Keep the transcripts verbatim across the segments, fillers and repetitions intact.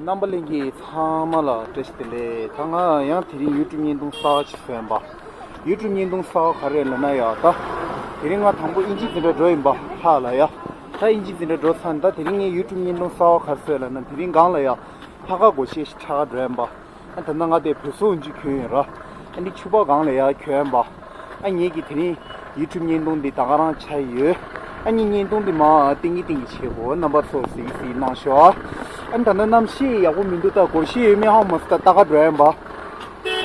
རྣམ་པ་ལྷན་རྒྱས་ཚང་མ་ལ་བཀྲ་ཤིས་བདེ་ལེགས། ད་ང་ཡང་དེ་རིང་ཡུ་ཊུབ་བརྙན་ཐུང་གསར་པ་ཅིག་བཟོས་ཡིན་པ། ཡུ་ཊུབ་བརྙན་ཐུང་གསར་པ་ག་རེ་ལབ་ན་ཡ། ད་དེ་རིང་ང་དང་པོ་དབྱིན་ཇི་འཛིན་གྲྭ་འགྲོ་ཡིན་པ་ལྷག་ལ་ཡ། ད་དབྱིན་ཇི་འཛིན་གྲྭ་འགྲོ་ཚར་ནས། ད་དེ་རིང་ངས་ཡུ་ཊུབ་བརྙན་ཐུང་གསར་པ་ག་རེ་བཟོས་ལབ་ན། དེ་རིང་སྒང་ལ་ཡ་ལྷག་དཀར་སྒོར་གཞས་ཤིག་འཁྲབ་ག་འགྲོ་ཡིན་པ། ཨ་ད་ནང་ང་དེ་བོད་ཟོག་འཇུ་གྱོན་ཡོད་ར། ཨ་ནི་ཕྱུ་པ་སྒང་ལ་ཡ་གྱོན་པ། ཨ་ངེད་ཀྱི་དེ་རིང་ཡུ་ཊུབ་བརྙན་ཐུང་འདི་ད་ག་རང་ཆགས་ཡོད། ཨ་ནི་བརྙན་ཐུང་འདི་མར་ཏིང་ངེ་ཏིང་ངེ་བྱེད་དགོས། རྣམ་པ་ཚོ་གཟིགས་གཟིགས་གནང་ཤོག་ཨ། ཨ་ནི་ད་ནི་གནམ་གཤིས་ཡག་པོ་མི་འདུག་ད་སྒོར་གཞས་ཡོད་མེད་ཧ་མ་སོང་། ད་ལྟ་ག་འགྲོ་ཡིན་པ།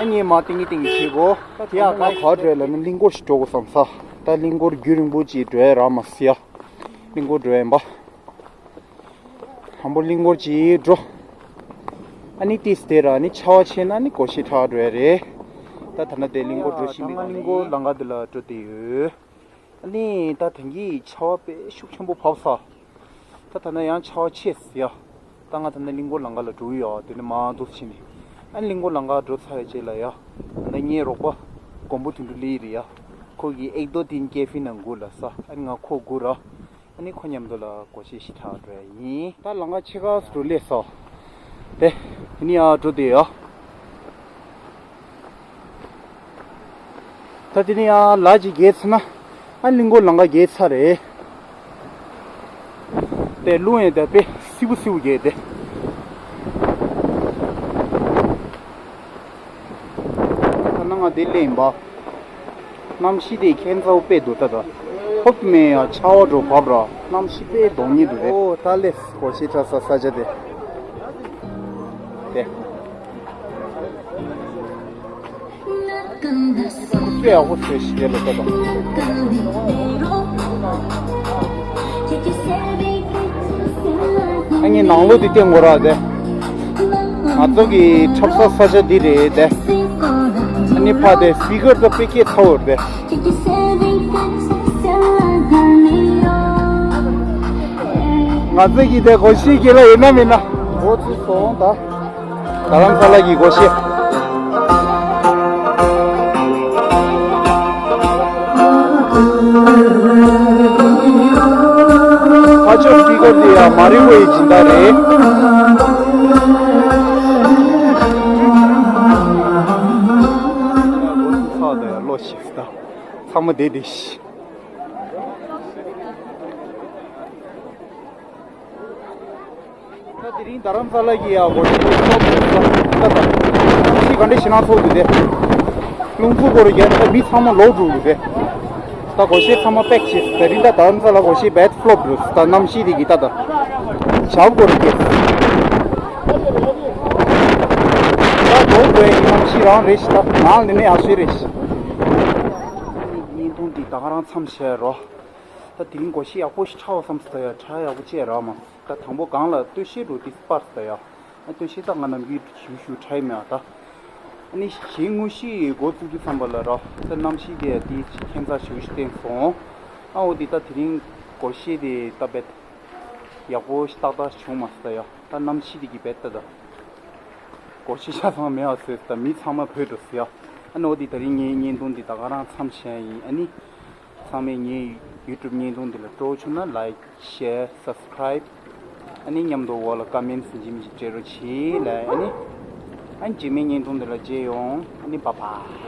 ཨ་ངས་མར་ཏིང་ངེ་ཏིང་ངེ་བྱེད་དགོས། ད་དེ་ཡག་ག་ག་འགྲོ་ལབ་ན་གླིང་སྐོར་ཞིག་འགྲོ་དགོས་བསམ་ས། ད་གླིང་སྐོར་རྒྱུན་རིང་པོ་ཅིག་འགྲོ་ཡ་རག་མ་སོང་ཡ། གླིང་སྐོར་འགྲོ་ཡིན་པ། དང་པོ་གླིང་སྐོར་ཅིག་འགྲོ། ཨ་ནི་ཏིས་དེ་ར་ནི་ཆར་པ་ཆེ་ན་ནི་སྒོར་གཞས་འཁྲབ་འགྲོ་ཡ་རེད། ད་ད་ན་དེ་གླིང་སྐོར་འགྲོ་བཞིན་པའི་ནང་ནས་གླིང་སྐོར་ལམ་ཁ་དེ་ལ་འགྲོ་བསྡད་ཡོད། ཨ་ནི་ད་ད་གིན་ཆར་པ་དཔེ་ཤུགས་ཆེན་པོ་བབས་ས། ད་ད་ན་ཡང་ཆར་པ་ཆེ་ཟེར་ཡ། ད་ང་ད་ན་གླིང་སྐོར་ལམ་ཁ་ལ་འགྲོ་གི་ཡོད། དེ་ནས་མར་འདུག་ཕྱིན་ནས། ཨ་ནི་གླིང་སྐོར་ལམ་ཁ་འགྲོ་ཚར་བའི་རྗེས་ལ་ཡ། ད་ངའི་རོགས་པ་མགོན་པོ་དོན་གྲུབ་ལི་རེད་ཡ། ཁོ་གིས་ཨེག་དོ་ཏིན་ཀེ་ཧྥེ་ནང་སྒུག་ལབ་ས། ཨ་ནི་ང་ཁོ་སྒུག་ར། ཨ་ནི་ཁོ་མཉམ་དུ་ལ་སྒོར་གཞས་ཤིག་འཁྲབ་འགྲོ་ཡ་ཡིན། ད་ལམ་ཁ་ཕྱེད་ཀ་ཙམ་སླེབས་སོང་། དེ་དེ་ནས་ཡར་འགྲོ་བསྡད་ཡོད། ད་དེ་ནས་ཡར་ལ་ཅིག་བརྒལ་ཚར་ན། ཨ་གླིང་སྐོར་ལམ་ཁ་བརྒལ་ཚར་རེད། དེ་རླུང་ཡང་དེ་དཔེ་བསིལ་པོ་བསིལ་པོ་རྒྱག་དེ། ད་ནང་ང་དེ་སླེབས་ཡིན་པ། གནམ་གཤིས་དེ་ཁྱད་མཚར་པོ་དཔེ་འདུག་ད་ད། ཧོབ་མེ་ཡང་ཆར་པ་འགྲོ་བབས་ར། གནམ་གཤིས་དཔེ་གདོང་ཉེ་འདུག་རེད། ཨོ་ད་སླེབས་སོང་། སྒོར་གཞས་འཁྲབ་ས་ས་ཆ་དེ། དེ། ཁྱེད་ཡག་པོ་བཟོས་ཤིག་དེ་ལ་ལྟ་དང་། ཨ་ངའི་ནང་ལོགས་དེ་བསྟན་དགོས་ར་དེ། ང་ཚོ་གི་འཁྲབ་ས་ས་ཆ་འདི་རེད་དེ། ཨ་ནི་ཕ་དེ་སི་པི་ཀར་དང་དཔེ་སྐད་ཚ་བོར་དེ། ང་ཚོ་གི་དེ་སྒོར་གཞས་རྒྱག་ལ་ཡོད་ན་མེད་ན། འགོ་ཚུགས་སོང་ད། རྡ་རམ་ས་ལ་གི་སྒོར་གཞས། ཕ་ཆོས་སྤི་ཀར་དེ་ཡང་མ་རི་བོ་ཡི་སྦྱིན་བདག་རེད། ཚང་མ་བསྡད་བསྡད་ཤིག་ད་དེ་རིང་རྡ་རམ་ས་ལ་གི་ཡ་སྒོར་གཞས་ཤོབ་རེད་ས། ད་ད་ཤི་ག་འདྲ་ཞིག་ན་ཚོགས་འདུག་དེ། རླུང་འཚུབ་སྐོར་རྒྱག་ད་མི་ཚང་མ་ལོག་འགྲོ་གི་དེ། ད་སྒོར་གཞས་ཚང་མ་པེག་བྱས། དེ་རིང་ད་རྡ་རམ་ས་ལ་སྒོར་གཞས་བེད་ཕློབ་རེད་ད། གནམ་གཤིས་དེ་གི་ད་ད་ཞབས་སྐོར་རྒྱག་ད་སྒོར་སྒོར་གི་གནམ་གཤིས་རང་རེད་ཤི། ད་ནང་ལ་ནི་ཡག་ཤོས་རེད་ཤི། བརྙན་ཐུང་འདི་ད་ག་རང་མཚམས་བཞག་རོགས། ད་དེ་རིང་སྒོར་གཞས་ཡག་པོ་ཞིག་འཁྲབ་བསམ་སོང་ཡ། འཁྲབ་ཡག་པོ་བྱས་རག་མ་སོང་། ད་དང་པོ་སྒང་ལ་སྟོད་གཞས་འགྲོ་དུས་སྤར་སོང་ཡ། ཨ་སྟོད་གཞས་ད་ང་ནམ་རྒྱུན་ཞུ་ཞུ་འཁྲབ་ཡི་མེད་ཨ་ད། ཨ་ནི་གཞས་དངོས་གཞི་འགོ་བཙུགས་དུས་ཙམ་པ་ལ་ར། ད་གནམ་གཤིས་དེ་དེ་ཁྱད་མཚར་ཞེ་པོ་ཞིག་བསྟན་སོང་། ཨ་འོ་དེ་ད་དེ་རིང་སྒོར་གཞས་དེ་ད་རྦད་ཡག་པོ་ཞིག་ཏག་ཏག་བྱུང་མ་སོང་ཡ། ད་གནམ་གཤིས་དེ་གི་རྦད་ད་ད་སྒོར་གཞས་ཆ་ཚང་མེད་ཨ་ཟེར། ད་མི་ཚང་མ་བུད་འགྲོ་སོང་ཡ། ཨ་ནི་འོ་དེ་ད་རིང་ངའི་བརྙན་ཐུང་དེ་ད་ག་རང་མཚམས་བཞག་ཡིན། ཨ་ནི། ཚང་མས་ངའི་ཡུ་ཊུབ་བརྙན་ཐུང་འདི་ལ་སྤྲོ་བྱུང་ན་ལའིཀ་ཤེར་སབ་སི་ཀ་རའིབ། ཨ་ནི་མཉམ་དུ་འོག་ལ་ཀ་མེན་ཊི་ཟིན་གྱི་མི་ཅིག་སྤྲད་རོགས་གྱིས་ལ། ཨ་ནི་ཨ་ནི་རྗེས་མའི་བརྙན་ཐུང་འདི་ལ་མཇལ་ཡོང་། ཨ་ནི་བཱའི་བཱའི།